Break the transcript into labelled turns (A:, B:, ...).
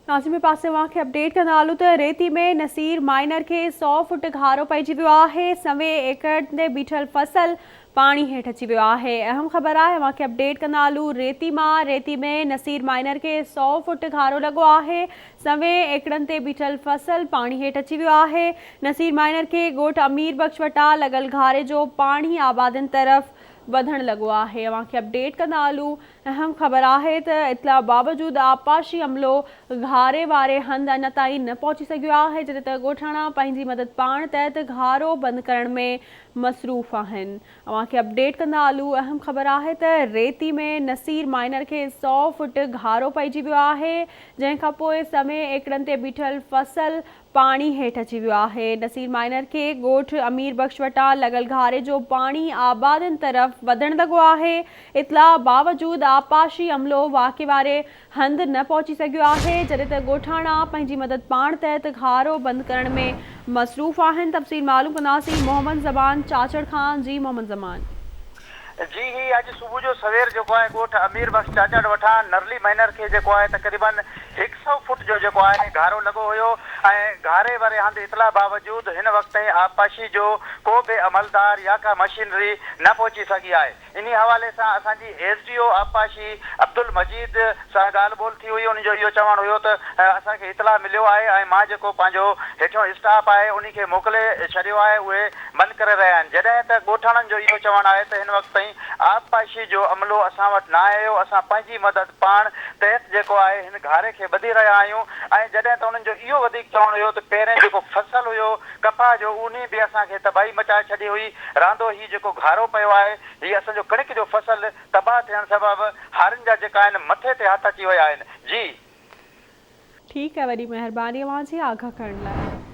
A: ناظرين پاسي اوهان کي اپڊيٽ ڪندا هلون ته ريتي ۾ نصير مائنر کي سئو فوٽ گهارو پئجي ويو آهي، سوين ايڪڙ تي بيٺل فصل پاڻي هيٺ اچي ويو آهي. اهم خبر آهي اوهان کي اپڊيٽ ڪندا هلون ريتي مان ريتي ۾ نصير مائنر کي سئو فوٽ گهارو لڳو آهي، سوين ايڪڙن تي بيٺل فصل پاڻي هيٺ اچي ويو آهي، نصير مائنر کي ڳوٺ امير بخش وٽان لڳل گهاري جو پاڻي آبادين طرف وڌڻ لڳو آهي. اوهان کي اپڊيٽ ڪندا هلون اهم خبر آهي ته اطلاع باوجود آبپاشي عملو گهاري واري هنڌ اڃا تائين نه پهچي سگهيو آهي جڏهن ته ڳوٺاڻا پنهنجي مدد پاڻ تحت گهارو بند ڪرڻ ۾ مصروف آهن اوهان کي اپڊيٽ ڪندا هلون اهم خبر آهي ته ريتي ۾ نصير مائنر کي سئو فٽ گهارو پئجي ويو آهي جنهن کانپوء سوين ايڪڙن تي بيٺل فصل پاڻي هيٺ اچي ويو آهي. نصير مائنر کي ڳوٺ امير بخش وٽان لڳل گهاري جو پاڻي آبادين طرف وڌڻ لڳو آهي. اطلاع باوجود آبپاشي عملو واقعي واري هنڌ نه پهچي سگهيو آهي، جڏهن ته ڳوٺاڻا پنهنجي مدد پاڻ تحت گهارو بند ڪرڻ ۾ مصروف آهن. تفصيل معلوم ڪنداسين محمد زمان چاچڙ کان جي محمد زمان.
B: جي هي اڄ صبح جو سوير جيڪو آهي ڳوٺ امير بخش چاچڙ وٺان نرلي مئنر کي جيڪو آهي تقريبن هڪ سئو فوٽ جو جيڪو آهي گهارو لڳو هيو ۽ گهاري واري هنڌ اطلاع باوجود هن وقت تائين آبپاشي جو ڪو به عملدار يا ڪا مشينري نه پهچي سگهي آهي انهي حوالي سان اسان جي ايس ڊي او آبپاشي عبدالمجيد سان ڳالهه ٻولهه ٿي هئي انهي جو اهو چوڻ هيو ته اسان کي اطلاع مليو آهي ۽ مان جيڪو پنهنجو هيٺيون اسٽاف آهي انهي کي موڪلي ڇڏيو آهي اهي بند ڪري رهيا آهن جڏهن ته ڳوٺاڻن جو اهو چوڻ آهي ته هن وقت تائين آبپاشي جو عملو اسان وٽ ناهي آيو اسان پنهنجي مدد پاڻ تحت جيڪو آهي هن گهاري کي ٻڌي رهيا آهيون ۽ جڏهن ته انهن جو اهو وڌيڪ چوڻ هيو ته پهرين جيڪو فصل هيو ڪپاهه جو انهي به اسان کي تباهي مچائي ڇڏي هئي راندو هي جيڪو گهارو پيو آهي هي اسان جو ڪڻڪ جو فصل تباهه ٿيڻ سبب هارين جا جيڪا آهن مٿي تي هٿ اچي ويا آهن جي.
A: ٺيڪ آهي وڏي مهرباني اوهان جي آگاهه ڪرڻ لاء.